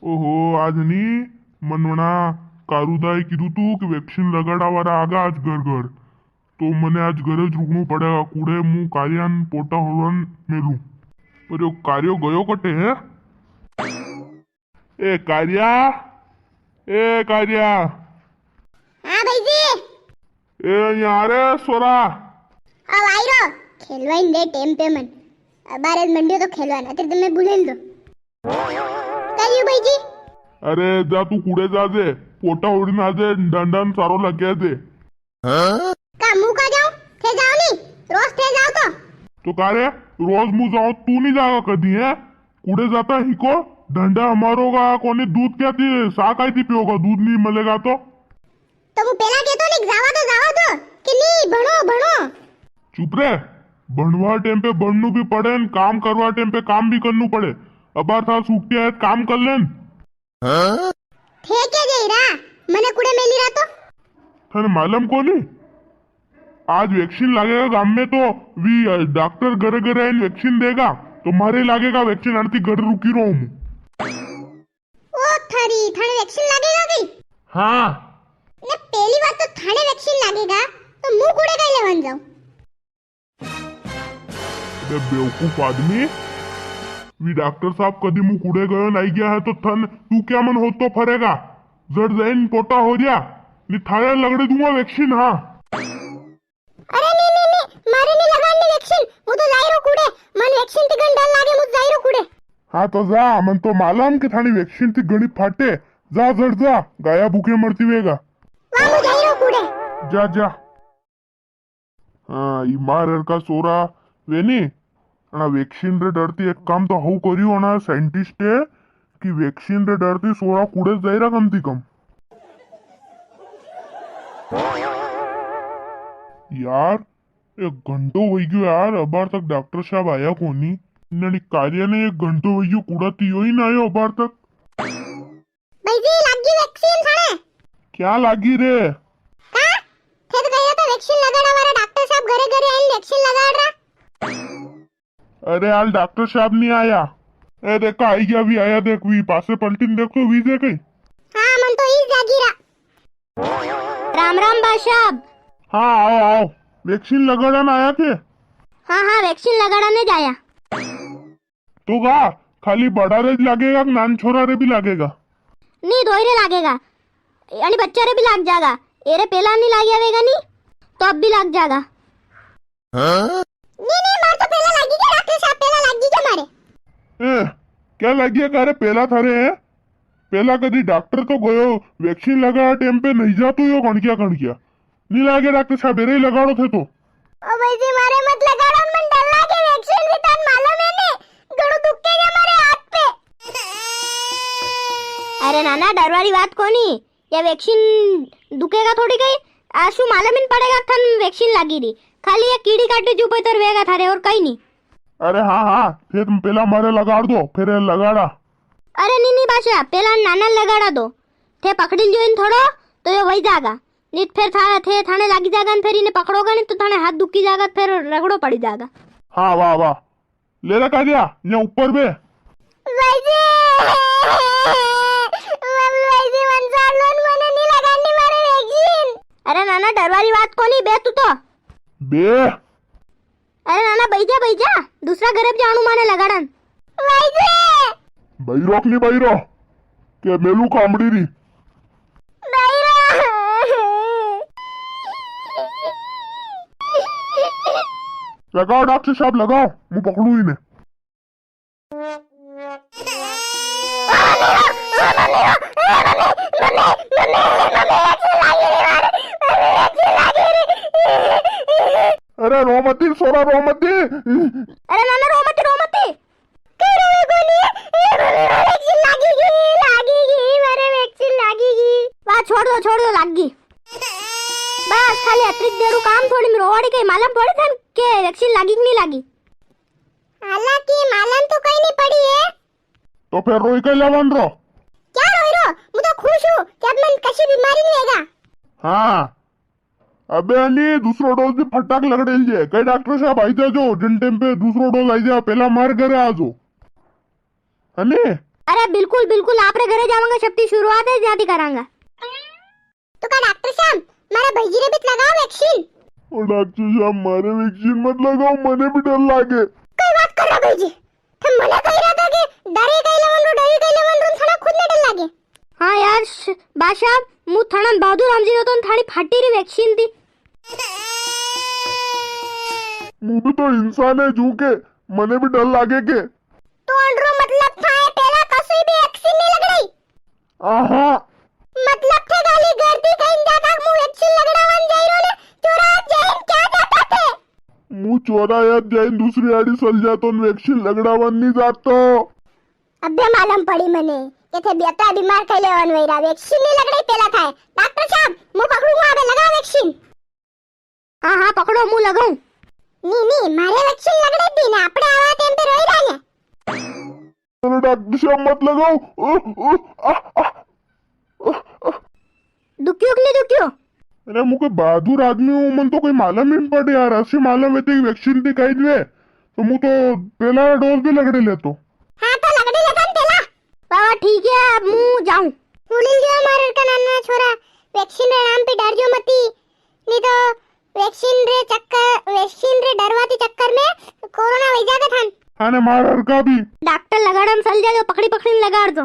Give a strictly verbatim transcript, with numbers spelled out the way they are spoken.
ओहो, आज नी, मन वणा कारूदा ए कीधु तू कि vaccine लगाड़ा वाला आगा आज घर घर। तो मने आज घरे ज रुकणू पड़ेगा, कूड़े मु कार्या न पोटा होरन मेलू। पर यो कार्यो गयो कटे है? ए कार्या, ए कार्या। हाँ भाई जी। ए, यहाँ रे सोरा। हाँ, आई रो। खेलवाइन दे टेम पे मन। अबारे मंडियो तो खेलवान, अतरे तो मैं बुलेल दो। कई भाई जी? अरे, जा तू कूड़े जा जे, पोटा उड़ीन आ जे, डंडा न सारो लगे जे। का मु का जाऊं? थे जाओ नी, रोज थे जाओ तो। तो का रे, रोज मु जाऊं, तू नी जागा कदी है? कूड़े जाता ही को, डंडा हमारो का कोनी, दूध क्या थी, सा काई थी पियोगा, दूध नी मिलेगा तो? तो मु पेला केतो नी, जावा तो, जावा तो, कि नी, भणो, भणो। चुप रे, भणवा टेम पे भणनू भी पड़े न काम करवा टेम पे काम भी करनू पड़े। अबार था सूखती है, काम कर लेन। थे के जई रा, मने कुड़े मेली रा तो? थने मालूम कोनी? आज vaccine लागेगा गाम में तो वी, अ, डॉक्टर घरे घरे आइन vaccine देगा, तो मारे लागेगा vaccine, आनती घर रुकी रो हूँ। ओ थारी, थाने vaccine लागेगा कई? हाँ। ने पेली बात तो थाने vaccine लागेगा, तो मु कुड़े कई लेवन जाऊं? अबे बेवकूफ आदमी, वी डॉक्टर साहब कदी मु कुड़े गयो न आई गया है तो थन, तू क्या मन होतो फरेगा? जड़ जाइन पोटा हो रिया, नी थारे लगड़े दूंगा vaccine, हाँ। अरे नी, नी, नी, मारे नी लगाड़नी vaccine, मु तो जाई रो कुड़े, मन vaccine ती घणी डर लागे, मु जाई रो कुड़े। हाँ तो जा, मन तो मालूम कि थानी vaccine ती घणी फाटे, जा जड़ जा, गाया भूखे मरती वेगा। वाह, मु जाई रो कुड़े। जा, जा। हाँ, ई मार हरका सोरा वे नी, अणा vaccine रे डर ती एक काम तो हऊ करियो अणा scientist है कि vaccine रे डर ती सोरा कुड़े जाई रा कम ती कम। यार, एक घंटो वई गयो यार, अबार तक डॉक्टर साहब आया कोनी। इन्हां नी कार्या ने एक घंटो वई गयो, कुड़ा ती यो ही ना आयो अबार तक। भाई जी, लागी vaccine थाने? क्या लागी रे? का? थे तो कही रहा था vaccine लगाड़ा वाला डॉक्टर साहब घरे घरे आइन vaccine लगाड़ रहा। अरे, हाल डॉक्टर साहब नी आया। ए, देखा, आई गया, भी आया, देख, भी पासे पलटीन देखो, भी जे कई। हाँ, मन तो ई जागी रहा। राम राम बा साहब। हाँ, आओ, आओ। vaccine लगाड़ा ना आया थे? हाँ, हाँ, vaccine लगाड़ा ने जाया। तो का खाली बड़ा रे ज लागेगा कि नान छोरा रे भी लागेगा? नी, दोई रे लागेगा। यानी बच्चा रे भी लाग जागा। एरे पेला नी लाग आवेगा नी, तो अब भी लाग जागा। हाँ? नी, नी, मार तो पेला लागी गया, डॉक्टर साहब, पेला लागी गया मारे। ए, क्या लागी गया का रे पेला थारे है? पेला कदी डॉक्टर तो गयो, vaccine लगावा टेम पे नी जातो यो कणकिया कणकिया। नी लागे डॉक्टर साहब, एरे ही लगाड़ो थे तो। ओ भाई जी, मारे मत लगाड़ो, मन डर लागे vaccine री, तन मालूम है ने, घणो दुखेगा मारे हाथ पे। अरे नाना, डर वाली बात कोनी, या vaccine दुखेगा थोड़ी कई, आशु मालूम ही नी पड़ेगा थन vaccine लागी री, खाली या कीड़ी काटे जो पतर वेगा थारे और कई नी। अरे हाँ, हाँ, थे तम पेला मारे लगाड़ दो, फिर लगाड़ा। अरे नी, नी बासा, पेला नाना लगाड़ा दो, थे पकड़ी लियो इन थोड़ो, तो यो वई जागा। नी तो फेर था, थे, थाने लागी जागा न फेर इने पकड़ोगा नी तो थाने हाथ दुखी जागा, फेर रगड़ो पड़ी जागा। हाँ, वाह, वाह। ले रे कालिया, यहाँ ऊपर बे। भाई जी, भाई जी, मन सार लोन मने नी लगानी मारे vaccine। अरे नाना, डर वाली बात कोनी, बे तू तो। बे। अरे नाना, बई जा, बई जा, दूसरा घर अब जाणू माने लगाड़न। भाई जी। बई रोक नी, बई रो। के मेलू कामड़ी री। लगाओ डॉक्टर साहब, लगाओ, मु पकड़ू इने। अरे रो मती, सोरा रो मती। अरे नाना, रो मती, रो मती। करो कोनी, ए मम्मी, मारे वैक्सीन लागी गई, लागी गई, मारे वैक्सीन लागी गई। वाह, छोड़ दो, छोड़ दो, लाग गई। बस, खाली अतरीक देरू काम, थोड़ी में रोवाड़ी के मालूम पड़ी थन के वैक्सीन लागी कि नी लागी? हालांकि मालूम तो कई नी पड़ी है। तो फिर रोई के लेवन रो? क्या रोई रो? मु तो खुश हूँ कि अब मन कशी बीमारी नी होगा। हाँ, अबे अनी दूसरो डोज भी फटाक लगड़ेल जे। कई डॉक्टर साहब आई जाजो, जिन टाइम पे दूसरो डोज आई जा, पेला मार घरे आजो। अनी अरे बिल्कुल, बिल्कुल, आपरे घरे जावांगा, सबती शुरुआत है, ज्यादा करांगा। तो का डॉक्टर साहब, मारे भाईजी रे भी लगाओ वैक्सीन। ओ डॉक्टर साहब, मारे वैक्सीन मत लगाओ, मने भी डर लागे। कई बात कर रहा भाईजी? थे मना कही रहा था कि डरी कई लेवन रो, डरी कई लेवन रो, थाना खुद ने डर लागे। हाँ यार, श-, बादशाह, मु थाना बहादुर रामजी रो तो थानी फाटी री वैक्सीन थी। मु भी तो इंसान है जू के, मने भी डर लागे के। तो अनरो मतलब था, ये पहला कसुई भी वैक्सीन नहीं लग रही। आहा। मतलब थे गाली गर्दी कहीं जाता, मु वैक्सीन लगड़ावन जाई रो ने, चोरा जाइन क्या जाता थे? मु चोरा याद जाइन दूसरी आड़ी सल जातो न वैक्सीन लगड़ावन नहीं जातो। अबे मालूम पड़ी मने, के थे बेटा बीमार कई लेवन वैरा, वैक्सीन नहीं लगड़ाई पहला था। डॉक्टर साहब, मु पकड़ूंगा, अबे लगा वैक्सीन। हाँ, हाँ, पकड़ो, मु लगाऊं। नी, नी, मारे वैक्सीन लगड़े दी ना, आपणे आवा टेम पे रोई रहा है। अरे डॉक्टर साहब मत लगाओ। ओ, ओ, आ, आ। दुख्यो कि नहीं दुख्यो? अरे मु कोई बहादुर आदमी हूँ, मन तो कोई मालूम ही नहीं पड़े यार। असी मालूम है तो वैक्सीन दिखाई दे, तो मु तो पहला डोज भी लगड़े लेतो। हाँ तो लगड़े लेता न पहला। बाबा ठीक है, अब मु जाऊं। भूली गयो मारे का नाना छोरा, वैक्सीन रे नाम पे डर जो मती, नी तो वैक्सीन रे चक्कर, वैक्सीन रे डरवाती चक्कर में कोरोना वही जागा थान। अने मार हरका भी। डॉक्टर लगाड़न सल जाजो, पकड़ी पकड़ी लगाड़ दो।